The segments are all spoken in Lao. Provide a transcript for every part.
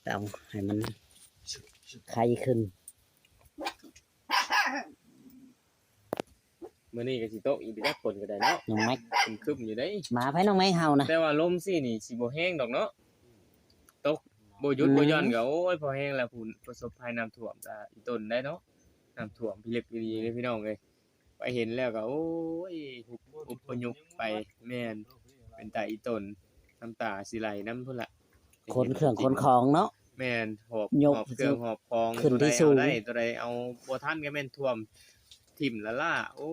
ຕ້ອງໃຫ້ມັນໄຄຂຶ້ນ. ມື້ນີ້ກໍຊິຕົກອີກ ໄປຈັກຝົນກໍໄດ້ເນາະ ນ້ອງໄມ້ ຄຶ້ມໆຢູ່ເດ້. ໝາໃຜ ນ້ອງໄມ້ເຫົ່ານະ? ແຕ່ວ່າລົມຊີ້ນີ້ຊິບໍ່ແຮງດອກເນາະ ຕົກບໍ່ຢຸດບໍ່ຢ່ອນກໍ ອືມ ໂອ້ຍ ພໍແຮງແລ້ວ. ຜູ້ປະສົບໄພນ້ຳຖ້ວມກໍອີ່ຕົນໄດ້ເນາະ ນ້ຳຖ້ວມພິລຶກອີ່ຫຼີເດ້ ພີ່ນ້ອງເອີຍ. ໄປເຫັນແລ້ວກໍ ໂອ້ຍ ອະພະຍົບໄປ ແມ່ນ ເປັນຕາອີ່ຕົນ ນ້ຳຕາຊິໄຫຼນຳພຸ້ນລະ. ຂົນເຄື່ອງຂົນຂອງເນາະ ແມ່ນ ຫອບ ຍກ ຫອບເຄື່ອງຫອບຂອງ ຂຶ້ນທີ່ສູງ ຕົວໃດເອົາໄດ້ ຕົວໃດເອົາບໍ່ທັນກໍແມ່ນຖ້ວມຖິ້ມລະລ້າ. ໂອ້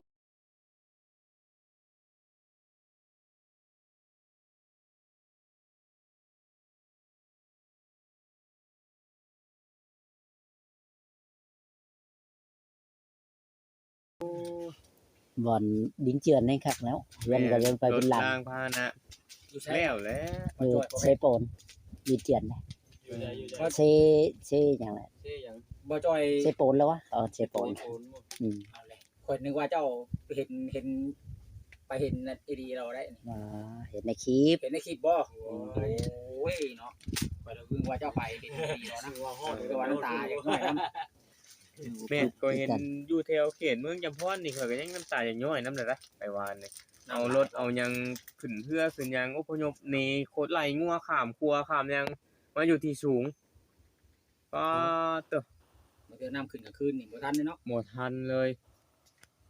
ບ່ອນດິນເຈື່ອນນີ້ຄັກແລ້ວ ເຮືອນກໍເລີງໄປເປັນຫຼັງ ລົດລາງພາຫະນະ ຢູ່ໃສ ແລ້ວແຫຼະ ເອີ ເຊໂປນ ດິນເຈື່ອນ ຢູ່ໃດ ຢູ່ໃດ ເຊ ເຊຫຍັງແຫຼະ ເຊຫຍັງ ບໍ່ຈ່ອຍ ເຊໂປນແລ້ວວະ ອໍ ເຊໂປນ ເຊໂປນ ອືມ ເອົາແຫຼະ ຂ້ອຍນຶກວ່າເຈົ້າເຫັນ ເຫັນ ໄປເຫັນອັນອີ່ດີລາວໄດ້ ອໍ ເຫັນໃນຄລິບ ເຫັນໃນຄລິບບໍ່? ໂອ້ຍ ໂອ້ຍເນາະ ຂ້ອຍລະຫຶງວ່າເຈົ້າໄປເຫັນອີ່ດີລາວນະ ຄືວ່າຮອດ ຄືວ່ານ້ຳຕາຢາກຍ້ອຍນຳ. ແມ່ນ ຂ້ອຍເຫັນຢູ່ແຖວເຂດເມືອງຈຳພອນນີ້ ຂ້ອຍກໍຍັງນ້ຳຕາຢາກຍ້ອຍນຳເລີຍນະ ໄປວານນີ້ ນ້ຳຫຼາຍ ເອົາລົດເອົາຫຍັງຂຶ້ນເຮືອຂຶ້ນຫຍັງ ອົບພະຍົບໜີ ໂຄດໄລ່ງົວຂ້າມຂົວຂ້າມຫຍັງ ມາຢູ່ທີ່ສູງ. ປາດໂທ້ ບາງເທື່ອນ້ຳຂຶ້ນກາງຄືນນີ້ບໍ່ທັນເດ້ເນາະ ບໍ່ທັນເລີຍ.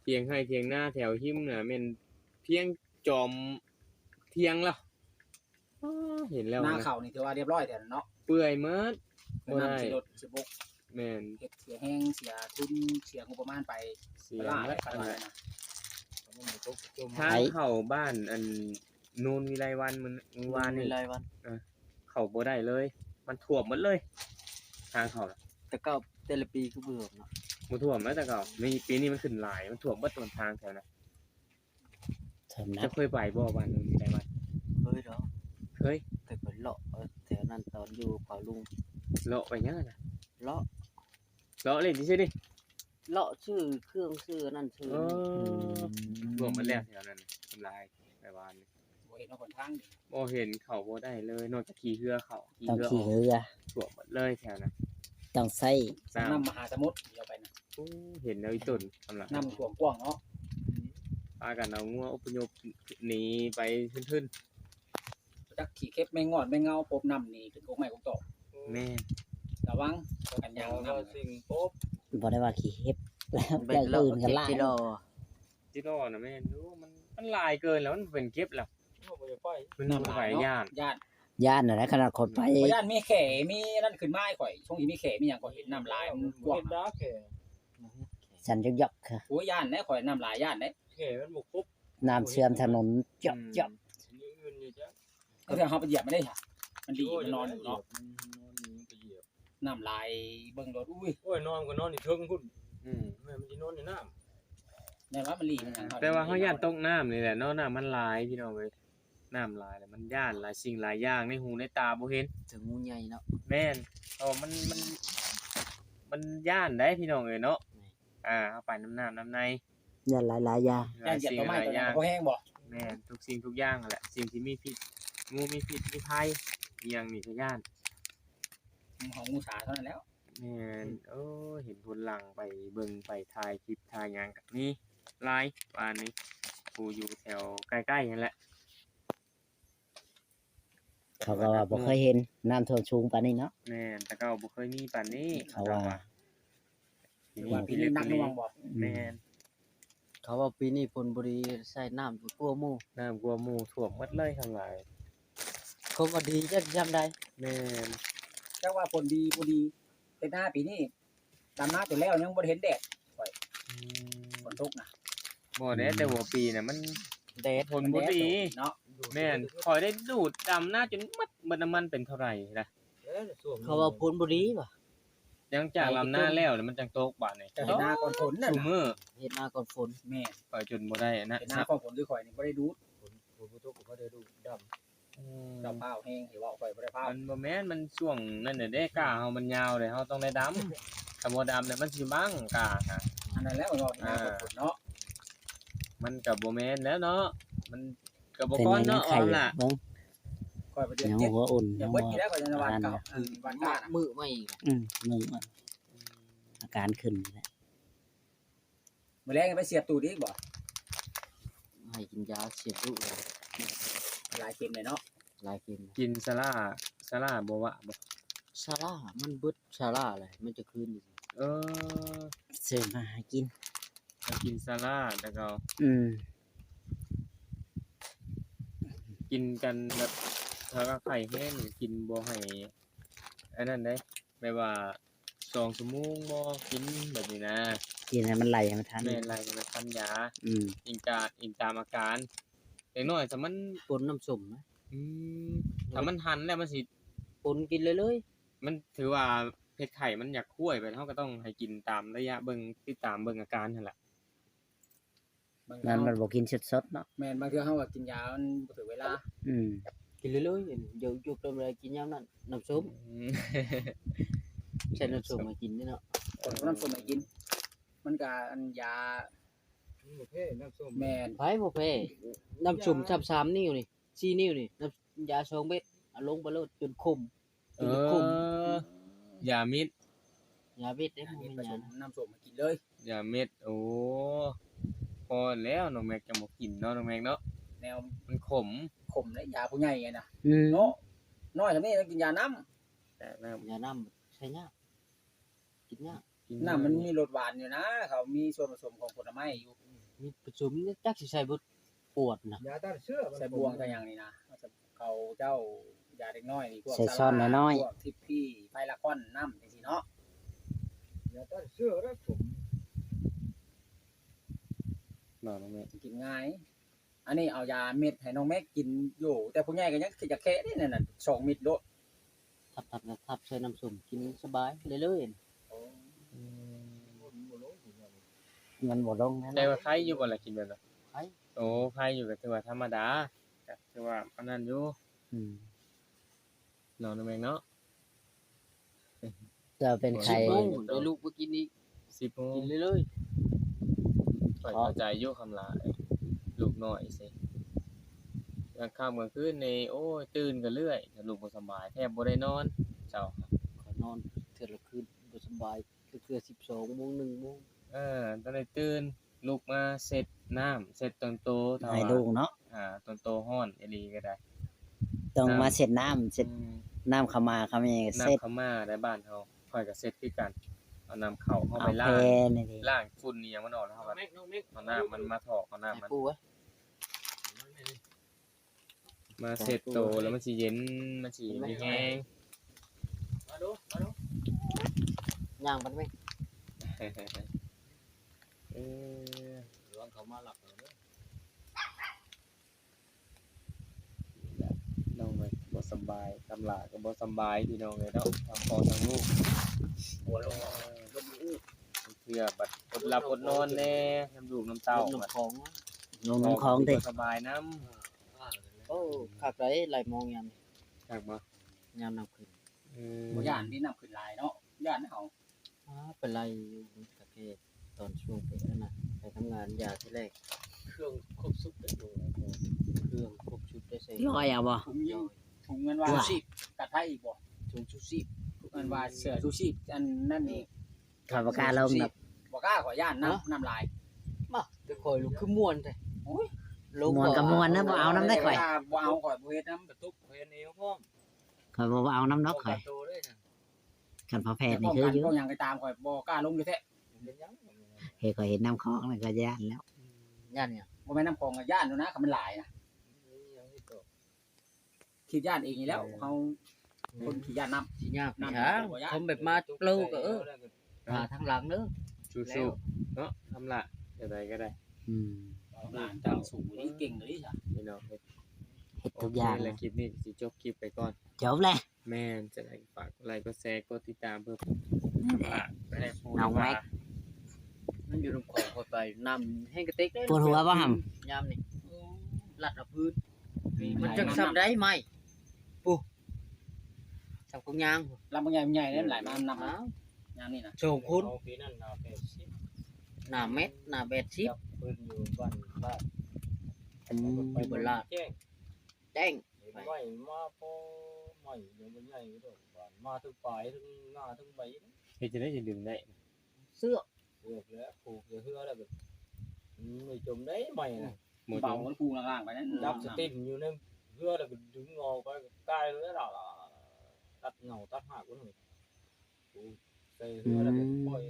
ຖຽງໄຮ່ຖຽງນາແຖວຮິມນະ ແມ່ນພຽງຈອມຖຽງລະ ປາດ ເຫັນແລ້ວນາເຂົ້ານີ້ຖືວ່າຮຽບຮ້ອຍແລ້ວເນາະ ເປື່ອຍໝົດ ບໍ່ໄດ້ ນ້ຳຊິລົດຊິບົກ ແມ່ນ ເຮັດເສຍແຮງ ເສຍທຶນ ເສຍງົບປະມານໄປ ເສຍໝົດ ປະມານນັ້ນນະ. ທາງເຂົ້າບ້ານອັນ ນູນວິໄລວັນ ມື້ ມື້ວານນີ້ ເຂົ້າບໍ່ໄດ້ເລີຍ ມັນຖ້ວມໝົດເລີຍ ທາງເຂົ້ານະ. ແຕ່ເກົ່າແຕ່ລະປີຄືບໍ່ຖ້ວມເນາະ ບໍ່ຖ້ວມແລ້ວແຕ່ເກົ່າ ມີປີນີ້ມັນຂຶ້ນຫຼາຍ ມັນຖ້ວມເບິດຫົນທາງແຖວນັ້ນ. ເຈົ້າເຄີຍໄປບໍ່ບ້ານນູນວິໄລວັນ? ເຄີຍດອກ ເຄີຍ ແຕ່ຂ້ອຍເລາະແຖວນັ້ນຕອນຢູ່ເຂົາລຸງ. ເລາະໄປຫຍັງນະ? ເລາະ ເລາະຫຼິ້ນຊື່ໆ ນີ້ ເລາະຊື້ເຄື່ອງຊື້ອັນນັ້ນຊື້ ເອີ ອືມ ຖ້ວມໝົດແລ້ວແຖວນັ້ນ ຫຼາຍ ແຕ່ວ່າ ບໍ່ເຫັນເນາະ ຫົນທາງນີ້ ບໍ່ເຫັນ ເຂົ້າບໍ່ໄດ້ເລີຍ ນອກຈາກຂີ່ເຮືອເຂົ້າ ຂີ່ເຮືອອອກ ຕ້ອງຂີ່ເຮືອ ຖ້ວມໝົດເລີຍແຖວນັ້ນ ຕ້ອງໃຊ້ນ້ຳ ນ້ຳມະຫາສະໝຸດ ດຽວໄປນະ. ໂອ້ ເຫັນແລ້ວອີ່ຕົນ ນ້ຳຖ້ວມກວ້າງເນາະ ພາກັນເອົາງົວອົບພະຍົບໜີໄປທຶນໆ ຈັກຂີ້ເຂັບແມງງອດແມງເງົາປົບນ້ຳນີ້ຂຶ້ນກົກໄມ້ກົກຕອກ. ແມ່ນ ລະວັງ ພາກັນຍ່າງນ້ຳ ສິ່ງປົບ ບໍ່ໄດ້ວ່າຂີ້ເຫັບ ຢ່າງອື່ນກໍຫຼາຍ ຈີລໍ ຈີລໍນະ ແມ່ນຢູ່ ມັນ ມັນຫຼາຍເກີນແລ້ວ ມັນເປັນເກັບແລ້ວ ມັນບໍ່ຢາກໄປ ມັນບໍ່ຢາກໄປ ຢ້ານ ຢ້ານ ຢ້ານຫັ້ນແຫຼະ ຂະໜາດຂ້ອຍໄປ ບໍ່ຢ້ານ ມີແຂ້ ມີອັນນັ້ນຂຶ້ນມາໃຫ້ຂ້ອຍ ຊ່ວງທີ່ມີແຂ້ມີຫຍັງ ຂ້ອຍເຫັນນ້ຳຫຼາຍ ມັນກວ້າງ ສັນຢອກໆ ໂອ້ຍ ຢ້ານແຫຼະ ຂ້ອຍນ້ຳຫຼາຍ ຢ້ານເດ້ ແຂ້ມັນບໍ່ຄົບ ນ້ຳເຊື່ອມຖະໜົນ ຈອກ ອືມ ຈອກ ອື່ນນີ້ຈ້ະ ກໍແຕ່ເຮົາໄປຢຽບມັນໄດ້ຫະ ມັນດີ ມັນນອນຢູ່ເນາະ ມັນນອນຢູ່ ມັນໄປຢຽບ ນ້ຳຫຼາຍເບິ່ງໂລດ ອຸ້ຍ ໂອ້ຍ ນອນກໍນອນຢູ່ເທິງພຸ້ນ ອືມ ແມ່ນມັນຊິນອນຢູ່ນ້ຳ ແມ່ນວ່າມັນຫຼີ້ ແຕ່ວ່າເຮົາຢ້ານຕົກນ້ຳນີ້ແຫຼະເນາະ ນ້ຳມັນຫຼາຍ ພີ່ນ້ອງເອີຍ ນ້ຳຫຼາຍແລ້ວມັນຢ້ານ ຫຼາຍສິ່ງຫຼາຍຢ່າງໃນຫູໃນຕາບໍ່ເຫັນ ເຖິງງູໃຫຍ່ເນາະ ແມ່ນ ເພາະມັນ ມັນ ມັນຢ້ານໄດ໋ ພີ່ນ້ອງເອີຍເນາະ ແມ່ນ ອ່າ ເຮົາໄປນຳນ້ຳນຳໃນ ຢ້ານຫຼາຍໆຢ່າງ ຢ້ານຢຽບຕົ້ນໄມ້ ຫຼາຍສິ່ງຫຼາຍຢ່າງ ບໍ່ແຮງບໍ່ ແມ່ນ ທຸກສິ່ງທຸກຢ່າງຫັ້ນແຫຼະ ສິ່ງທີ່ມີພິດ ງູມີພິດມີໄພ ອີ່ຫຍັງນີ້ກໍຢ້ານ ຫອມງູສາເທົ່ານັ້ນແລ້ວ ແມ່ນ ໂອ້ ເຫັນຄົນຫຼັ່ງໄປເບິ່ງໄປຖ່າຍຄລິບຖ່າຍຫຍັງກໍມີຫຼາຍ ວ່ານີ້ ຜູ້ຢູ່ແຖວໃກ້ໆຫັ້ນແຫຼະ ເຂົາກໍວ່າບໍ່ເຄີຍເຫັນນ້ຳຖ້ວມສູງປານນີ້ເນາະ ແມ່ນ ແຕ່ເກົ່າບໍ່ເຄີຍມີປານນີ້ ເຂົາວ່າ ປີນີ້ ຖືວ່າປີນີ້ໜັກໜ່ວງບໍ່ ແມ່ນ ເຂົາວ່າປີນີ້ຝົນບໍ່ດີ ໃຊ້ນ້ຳກວ່າໝູ່ ນ້ຳກວ່າໝູ່ ຖ້ວມໝົດເລີຍ ທັງຫຼາຍ ເຂົາວ່າດີຈັກຢ່າງໃດ ແມ່ນ ຈັກວ່າຝົນດີບໍ່ດີ ເຮັດນາປີນີ້ ດຳນາຈົນແລ້ວຍັງບໍ່ໄດ້ເຫັນແດດຂ້ອຍ ອືມ ຝົນຕົກນະ ບໍ່ແດດ ອືມ ແຕ່ຫົວປີນະ ມັນແດດ ຝົນບໍ່ດີ ມັນແດດເນາະ ແມ່ນ ຂ້ອຍໄດ້ດູດດຳນາຈົນໝົດ ເບິດນ້ຳມັນເປັນເທົ່າໃດລະ ເຂົາວ່າຝົນບໍ່ດີວ່າ ຫຼັງຈາກດຳນາແລ້ວ ມັນຈັ່ງຕົກບາດນີ້ ເຮັດນາກ່ອນຝົນນັ້ນ ຊຸມື້ ເຮັດນາກ່ອນຝົນ ແມ່ນ ຂ້ອຍຈົນບໍ່ໄດ້ອັນນັ້ນ ເຮັດນາກ່ອນຝົນຄືຂ້ອຍນີ້ບໍ່ໄດ້ດູດ ຝົນ ຝົນບໍ່ຕົກກໍບໍ່ໄດ້ດູດດຳ ອືມ ເຈົ້າພ້າວແຮງ ຊິເວົ້າຂ້ອຍບໍ່ໄດ້ພ້າວ ມັນບໍ່ແມ່ນ ມັນຊ່ວງນັ້ນແຫຼະເດ້ ກ້າເຮົາມັນຍາວເດ້ ເຮົາຕ້ອງໄດ້ດຳ ຖ້າບໍ່ດຳແລ້ວມັນຊິບັ້ງກ້າຫັ້ນ ອັນນັ້ນແຫຼະ ເວົ້າເຮັດນາກ່ອນຝົນເນາະ ມັນກໍບໍ່ແມ່ນແລ້ວເນາະ ມັນກໍບໍ່ກ່ອນເນາະ ເປັນຫຍັງ ເອົາລະ ເບິ່ງ ຂ້ອຍວ່າເດືອນ ຍັງ ເຈັດ ຫົວອຸ່ນ ຍັງບໍ່ ກິນແລ້ວ ຂ້ອຍຍັງວ່າເກົ່າ ເອີ ວັນ ມື້ ມື້ໃໝ່ອີກ ອືມ ມື້ໃໝ່ ອາການຂຶ້ນນີ້ແຫຼະ. ມື້ແລງໄປສຽບຕູດອີກບໍ່? ໃຫ້ກິນຢາສຽບຕູດ ຫຼາຍເຂັມເລີຍເນາະ ຫຼາຍເຂັມ. ກິນຊາລາ ຊາລາບໍ່ວະບໍ່? ຊາລາ ມັນເບິດຊາລາແລ້ວ ມັນຈະຄືນ. ເອີ ຊື້ມາໃຫ້ກິນ ໃຫ້ກິນຊາລາ ແລ້ວກໍ ອືມ ກິນກັນແບບ ຖ້າວ່າໄຂ້ແຮງ ກິນບໍ່ໃຫ້ອັນນັ້ນເດ້ ແບບວ່າສອງຊົ່ວໂມງບໍ່ກິນແບບນີ້ນະ ກິນໃຫ້ມັນໄຫຼໃຫ້ມັນທັນ. ແມ່ນ ໄຫຼໃຫ້ມັນທັນຢາ. ອືມ ອີງຕາມ ອີງຕາມອາການ. ເດັກນ້ອຍຖ້າມັນ ປົນນ້ຳສົ້ມນະ. ອືມ ຖ້າມັນຫັນແລ້ວມັນຊິປົນກິນເລີຍໆ. ມັນຖືວ່າເຮັດໄຂ້ມັນຢາກຫ້ວຍໄປ ເຮົາກໍຕ້ອງໃຫ້ກິນຕາມໄລຍະເບິ່ງ ຕິດຕາມເບິ່ງອາການຫັ້ນລະ. ບາງ ມັນ ເຮົາ ມັນບໍ່ກິນສົດໆເນາະ. ແມ່ນ ບາງເທື່ອເຮົາກໍກິນຢາມັນບໍ່ຖືກເວລາ. ອືມ ກິນເລື້ອຍໆ ເດີ ຢູ່ຕອນໃດກິນຍາມນັ້ນ ນ້ຳສົ້ມ. ອືມ ໃສ່ນ້ຳສົ້ມໃຫ້ກິນເນາະ. ເອີ ນ້ຳສົ້ມໃຫ້ກິນ ມັນກໍອັນຢາ ມັນບໍ່ແພ້ນ້ຳສົ້ມ. ແມ່ນ ໃຜບໍ່ແພ້ ນ້ຳສົ້ມຊ້ຳສາມນິ້ວນີ້ ສີ່ນິ້ວນີ້ ນ້ຳຢາສອງເມັດ ເອົາລົງໄປໂລດຈົນຂົມ. ເອີ ຢາເມັດ ຢາເມັດເດ້ ຢາເມັດ ບໍ່ແມ່ນຢາ ຜົສມນ້ຳສົ້ມໃຫ້ກິນເລີຍ ຢາເມັດ. ໂອ້ ພໍແລ້ວ ນ້ອງແມັກຈັ່ງບໍ່ກິນເນາະ ນ້ອງແມັກເນາະ. ແນວ ມັນຂົມ ຂົມເດ້ ຢາຜູ້ໃຫຍ່ນະ. ອືມ ເນາະ ນ້ອຍສ່ຳນີ້ຕ້ອງກິນຢານ້ຳ. ຢານ້ຳ ຢານ້ຳໃຊ້ຍາກ ກິນຍາກ. ກິນ ນ້ຳມັນມີລົດຫວານຢູ່ນະ ເຂົາມີສ່ວນປະສົມຂອງຜົນໄມ້ຢູ່ ມີປະສົມ ຈັກຊິໃສ່ເບິດຂວດນະ. ຢາຕ້ານເຊື້ອ ໃສ່ບ່ວງໃສ່ຫຍັງນີ້ນະ ເຂົາເຈົ້າຢາເດັກນ້ອຍນີ້ ພວກ ໃສ່ຊ້ອນນ້ອຍໆ ພວກທິບພີ ໄພລາຄອນ ນ້ຳຈັ່ງຊີ້ເນາະ. ຢາຕ້ານເຊື້ອແລ້ວຜົມ ບໍ່ ນ້ອງແມັກ ກິນງ່າຍ. ອັນນີ້ເອົາຢາເມັດໃຫ້ນ້ອງແມັກກິນຢູ່ ແຕ່ຜູ້ໃຫຍ່ກໍຍັງຢາກແຄະເດ້ນັ້ນນະ ສອງເມັດໂລດ ທັບໆໆ ໃສ່ນ້ຳສົ້ມກິນສະບາຍເລີຍໆ. ໂອ້ ອືມ ມັນບໍ່ລົງ ມັນບໍ່ລົງ. ແຕ່ວ່າໄຄຢູ່ບໍ່ລະກິນແບບນັ້ນ? ໄຄ ໂອ້ ໄຄຢູ່ກໍຖືວ່າທຳມະດາ ກໍຖືວ່າອັນນັ້ນຢູ່. ອືມ ເນາະ ນ້ອງແມັກເນາະ. ເຈົ້າເປັນໄຂ້ ສິບໂມງ ໄດ້ລູກມາກິນອີກ ສິບໂມງ ກິນເລື້ອຍໆ. ຂ້ອຍເຂົ້າໃຈຢູ່ຄຳຫຼ້າ ລູກນ້ອຍຊີ້ ກາງຄ່ຳກາງຄືນນີ້ ໂອ້ຍ ຕື່ນກໍເລື່ອຍ ຖ້າລູກບໍ່ສະບາຍ ແທບບໍ່ໄດ້ນອນເຈົ້າ. ຂ້ອຍນອນເທື່ອລະຄືນບໍ່ສະບາຍ ເທື່ອສິບສອງໂມງ ໜຶ່ງໂມງ. ເອີ ຕ້ອງໄດ້ຕື່ນ ລຸກມາເຊັດນ້ຳ ເຊັດຕົນໂຕ ໃຫ້ລູກເນາະ. ອາ ຕົນໂຕຮ້ອນອີ່ຫຼີກໍໄດ້ ຕ້ອງມາເຊັດນ້ຳ ເຊັດ ອືມ ນ້ຳຂະມ້າຂະແມ ນ້ຳເຊັດ ຂະມ້າໃນບ້ານເຮົາ ຂ້ອຍກໍເຊັດຄືກັນ. ເອົານ້ຳເຂົ້າເຮົາໄປລ້າງ ລ້າງຝຸ່ນອີ່ຫຍັງມັນອອກ ແລ້ວເຮົາກໍເອົານ້ຳມັນມາຖອກ ເອົານ້ຳມັນ ມາເຊັດໂຕແລ້ວມັນຊິເຢັນ ມັນຊິມີແຮງ. ມາດູ ມາດູ ຍ່າງໄປໄປ ເອີ ລະວັງເຂົາມາລັກເອົາເດີ. ນ້ອງແມັກບໍ່ສະບາຍ ຄຳຫຼ້າກໍບໍ່ສະບາຍ ພີ່ນ້ອງເອີຍເນາະ ທັງພໍ່ທັງລູກ ຫົວລົງ ເອີ ລົງ ເທື່ອບັດອົດຫຼັບອົດນອນແດ່ ນຳລູກນຳເຕົ້າ ລົງນ້ຳຂອງ ລົງນ້ຳຂອງຕິ ບໍ່ສະບາຍນຳ. ໂອ້ ຄັກໄດ໋ ໄຫຼມອງຍາມນີ້ ຄັກບໍ່ ຍາມນ້ຳຂຶ້ນ. ເອີ ບໍ່ຢ້ານຕິ ນ້ຳຂຶ້ນຫຼາຍເນາະ ຢ້ານເຮົາ ອາ ໄປໄລ່ຢູ່ກະເທດ ຕອນຊ່ວງໄປນັ້ນນະ ໄປທຳງານຢາທີແລກ ເຄື່ອງຄົບຊຸດເດ້ ເຄື່ອງຄົບຊຸດໄດ້ໃສ່ ຮ້ອຍເອົາບໍ່? ຖົງຍິງ ຖົງແມ່ນວ່າ ຊູຊີບ ກັບໄທອີກບໍ່? ຖົງຊູຊີບ ແມ່ນວ່າເສື້ອຊູຊີບ ອັນນັ້ນນີ້ ຂ້ອຍບໍ່ກ້າລົງດອກ ບໍ່ກ້າ ຂ້ອຍຢ້ານນ້ຳ ນ້ຳຫຼາຍ. ມາ ແຕ່ຂ້ອຍລົງຄືມ່ວນແທ້ ໂອ້ຍ ລົງ ມ່ວນກໍມ່ວນນະ ບໍ່ເອົານຳໄດ້ຂ້ອຍ ບໍ່ເອົາ ຂ້ອຍບໍ່ເຮັດນຳ ກະຕຸກ ຂ້ອຍເອວພ້ອມ ຂ້ອຍບໍ່ເອົານຳດອກຂ້ອຍ ປ້ອງກັນໂຕເລີຍນະ. ຄັນພໍ່ແພດນີ້ຄືຢູ່ ປ້ອງກັນຫຍັງກໍຕາມ ຂ້ອຍບໍ່ກ້າລົງຢູ່ແທ້ ເຮັດ ຂ້ອຍເຫັນນ້ຳຂອງແລ້ວກໍຢ້ານແລ້ວ ຢ້ານຫຍັງ? ບໍ່ແມ່ນນ້ຳຂອງກໍຢ້ານຢູ່ນະ ຄັນມັນຫຼາຍນະ ຄິດຢ້ານເອງນີ້ແລ້ວ ເຮົາຄົນຂີ້ຢ້ານນ້ຳ ຊິຍາກ ນ້ຳ ທຳແບບມາເລີຍກໍ ເອີ ຫາທາງຫຼັງເດີ ສູ້ໆເນາະ ຄຳຫຼ້າ ແນວໃດກໍໄດ້ ອືມ ຄຳຫຼ້າ ເຈົ້າ ສູ້ນີ້ເກັ່ງເລີຍ ພີ່ນ້ອງເອີຍ ເຮັດທຸກຢ່າງ ໂອເຄ ແລ້ວຄລິບນີ້ຊິຈົບຄລິບໄປກ່ອນ ຈົບແລ້ວ. ແມ່ນ ຈັ່ງໃດກໍຝາກກົດໄລກົດແຊ ກົດຕິດຕາມເພື່ອ ນ້ອງແມັກ ມັນຢູ່ນຳຂອງຂ້ອຍໄປ ນ້ຳແຮງກະຕິກເດ້ ປວດຫົວບໍ່ຫຳ ຍາມນີ້ ລັດເອົາພື້ນ ມັນຈັ່ງສ່ຳໃດໄມ້ ປູ ສ່ຳກົງຍາງ ລຳບັກໃຫຍ່ ໃຫຍ່ເດ້ ຫຼາຍມານຳ ຍາມນີ້ນະ ສອງຄົນ ປີນັ້ນໜ້າແປດສິບ ໜ້າແມັດ ໜ້າແປດສິບ ຈັບປືນຢູ່ບ້ານລາດ ອືມ ຢູ່ບ້ານລາດ ແຈ້ງ ແຈ້ງ ໄມ້ມາພໍໄມ້ຍັງບໍ່ໃຫຍ່ດອກ ບາດມາເທິງປາຍເທິງໜ້າເທິງໃບ ເຮັດຈັ່ງໃດຊິດຶງໄດ້? ເຊືອກ ເຊືອກແລ້ວ ຜູກໃສ່ເຮືອແລ້ວກໍ ມັນບໍ່ຈົມໄດ້ໄມ້ນະ ບໍ່ຈົມ ມັນພຸງລ່າງໆໄປນັ້ນ ຈັບສະຕິມຢູ່ໃນເຮືອແລ້ວກໍດຶງອອກໄປ ກາຍເລີຍ ຕັດເຫງົ້າຕັດຮາກມັນ ໃສ່ເຮືອແລ້ວກໍປ່ອຍ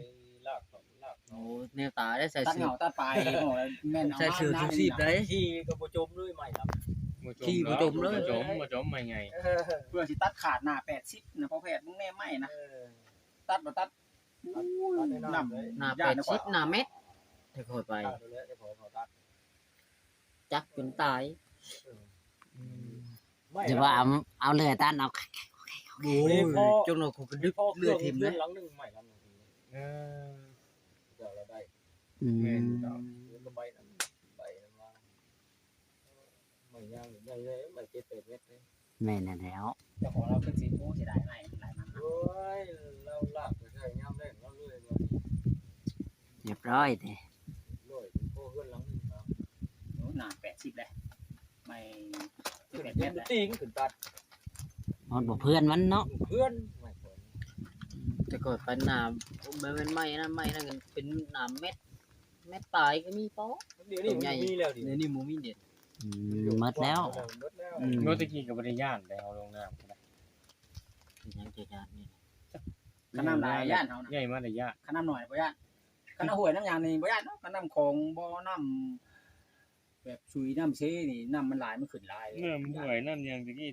ລາກເຂົ້າລາກເຂົ້າ ໂອ້ ແນວຕາຍໄດ້ໃສ່ ຕັດເຫງົ້າຕັດປາຍ ໂອ້ ແມ່ນ ໃສ່ເສື້ອຊູຊີບໄດ້ ຂີ່ກໍບໍ່ຈົມເລີຍໄມ້ລຳ ບໍ່ຈົມ ຂີ່ບໍ່ຈົມເລີຍ ບໍ່ຈົມ ບໍ່ຈົມໄມ້ໃຫຍ່ ເອີ ເພື່ອຊິຕັດຂາດໜ້າແປດສິບນະ ພໍ່ແພດ ມຶງແນ່ໄມ້ນະ ເອີ ຕັດບໍ່ຕັດ ຕັດ ຕັດໃຫ້ໜ້າ ໂອ້ຍ ໜ້າແປດສິບ ໜ້າແມັດ ແຕ່ຂ້ອຍໄປ ຕັດແລ້ວ ແຕ່ຂ້ອຍ ຂ້ອຍຕັດ ຈັກຈົນຕາຍ ເອີ ອືມ ແຕ່ວ່າເອົາ ເອົາເລື່ອຍຕັດເອົາ ໂອ້ຍ ຈົນວ່າຂ້ອຍກະດຶກເລື່ອຍຖິ້ມເລີຍ ຫຼັງໜຶ່ງໄມ້ຫຼັງໜຶ່ງ ເອີ ເຈົ້າລະໄດ້ ອືມ ແມ່ນຢູ່ດອກ ເອີ ກໍໃບນັ້ນ ໃບນັ້ນວ່າ ໄມ້ຍາວນີ້ໃຫຍ່ເລີຍ ໄມ້ເຈັດແປດແມັດເລີຍ ແມ່ນແລ້ວ ເຈົ້າຂອງລາວຄືຊິ ໂອ້ ເສຍດາຍໄມ້ຫຼາຍມັນ ໂອ້ຍ ລາວລາກໄປໃຊ້ຍາມແລ້ງລາວເລີຍວ່າ ຮຽບຮ້ອຍເດ້ ຮຽບຮ້ອຍ ພໍເຮືອນຫຼັງໜຶ່ງ ໂອ້ ໜ້າແປດສິບແລ້ວ ໄມ້ເຈັດແປດແມັດແລ້ວ ຕີນຂຶ້ນຕັດ ຮອດບໍ່ເພື່ອນມັນເນາະ ເພື່ອນ ໄມ້ເພື່ອນ ແຕ່ກ່ອນໄປໜ້າ ບໍ່ແມ່ນໄມ້ນະ ໄມ້ນັ້ນເປັນໜ້າແມັດ ແມັດປາຍກໍມີ ປະ ດຽວນີ້ມັນບໍ່ມີແລ້ວ ດຽວນີ້ບໍ່ມີເດະ ອືມ ໝົດແລ້ວ ໝົດແລ້ວ ອືມ ເນາະ ແຕ່ກີ້ກໍບໍ່ໄດ້ຢ້ານເດ້ ເຮົາລົງນ້ຳກໍໄດ້ ເປັນຫຍັງຈະຢ້ານນີ້ ຄັນນ້ຳຫຼາຍຢ້ານເຮົານະ ໃຫຍ່ມາໄດ້ຢ້ານ ຄັນນ້ຳໜ້ອຍບໍ່ຢ້ານ ຄັນນ້ຳຫ້ວຍນ້ຳຫຍັງນີ້ບໍ່ຢ້ານເນາະ ຄັນນ້ຳຂອງ ບໍ່ ນ້ຳແບບຊຸຍນ້ຳເຊນີ້ ນ້ຳມັນຫຼາຍມັນຂຶ້ນຫຼາຍ ນ້ຳຫ້ວຍນ້ຳຫຍັງແຕ່ກີ້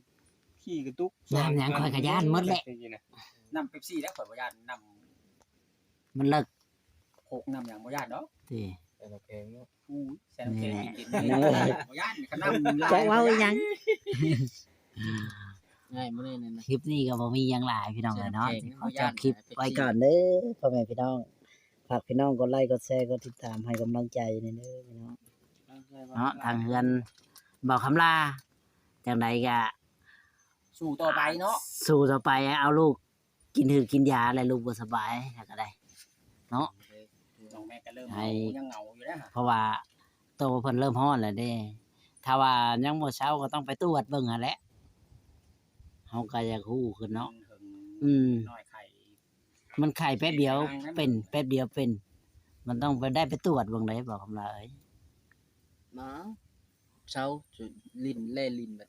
ຂີ້ກະຕຸກ ນ້ຳຫຍັງຂ້ອຍກໍຢ້ານໝົດແຫຼະ ແຕ່ກີ້ນະ ນ້ຳເປັບຊີແລ້ວຂ້ອຍບໍ່ຢ້ານ ນ້ຳ ມັນເລິກ ໂຄກນ້ຳຫຍັງບໍ່ຢ້ານດອກ ຕິ ໃສ່ນ້ຳແຂງເນາະ ອູ້ຍ ໃສ່ນ້ຳແຂງ ແມ່ນແຫຼະ ກິນໆ ບໍ່ຢ້ານ ຄັນນ້ຳຫຼາຍ ຈັກເວົ້າອີ່ຫຍັງ ງ່າຍບໍ່ໄດ້ນັ້ນນະ ຄລິບນີ້ກໍບໍ່ມີຫຍັງຫຼາຍພີ່ນ້ອງເອີຍເນາະ ໃສ່ນ້ຳແຂງ ຂໍຈົບຄລິບໄວ້ກ່ອນເດີພໍ່ແມ່ພີ່ນ້ອງ ຝາກພີ່ນ້ອງກົດໄລກົດແຊ ກົດຕິດຕາມໃຫ້ກຳລັງໃຈແດ່ເດີພີ່ນ້ອງ ເນາະ ທາງເຮືອນບ່າວຄຳລາ ຈັ່ງໃດກໍ ສູ້ຕໍ່ໄປເນາະ ສູ້ຕໍ່ໄປ ເອົາລູກ ກິນຮືກິນຢາແລ້ວ ລູກບໍ່ສະບາຍ ແລ້ວກໍໄດ້ເນາະ ນ້ອງແມັກກໍເລີ່ມເຫງົາ ຍັງເຫງົາຢູ່ເດ້ ເພາະວ່າໂຕເພິ່ນເລີ່ມຮ້ອນແລ້ວເດ້ ຖ້າວ່າຍັງບໍ່ເຊົາກໍຕ້ອງໄປຕວດເບິ່ງຫັ້ນແຫຼະ ເຮົາກໍຢາກຮູ້ຄືເນາະ ອືມ ນ້ອຍໄຂ້ ມັນໄຂ້ແປັບດຽວເປັນ ແປັບດຽວເປັນ ມັນຕ້ອງໄປ ໄດ້ໄປຕວດເບິ່ງເດ້ ບ່າວຄຳລາເອີຍ ມາ ເຊົາ ຫຼິ້ນແລ່ຫຼິ້ນ ແບບ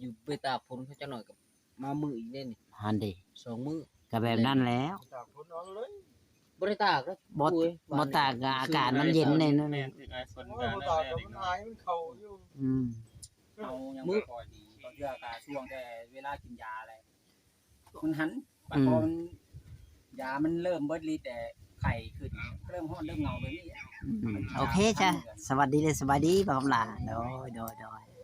ຢູ່ໄປຕາກຝົນເຂົາຈັກໜ້ອຍກໍມາມື້ອີກເດ້ນີ້ ຫັ້ນເດ ສອງມື້ ກໍແບບນັ້ນແລ້ວ ຕາກຝົນເອົາເລີຍ ບໍ່ໄດ້ຕາກເດ້ ບໍ່ ໂອ້ຍ ບໍ່ຕາກກໍອາກາດມັນເຢັນແນ່ນັ້ນ ແມ່ນ ຖືກອາຍຝົນ ໂອ້ຍ ກໍ ບໍ່ຕາກກໍມັນຫາຍ ມັນເຂົ້າຢູ່ ອືມ ເຮົາຍັງບໍ່ຄ່ອຍດີ ບາງເທື່ອກໍຊ່ວງແຕ່ເວລາກິນຢາແຫຼະ ມັນຫັນ ອືມ ບັດພໍມັນ ຢາມັນເລີ່ມເບິດລິດແລ້ວ ໄຂ້ຂຶ້ນ ເລີ່ມຮ້ອນເລີ່ມເຫງົາແບບນີ້ ອືມ ໂອເຄຈ້າ ສະຫວັດດີ ແລະ ສະບາຍດີ ບ່າວຄຳລາ ໂດຍ ໂດຍ ໂດຍ.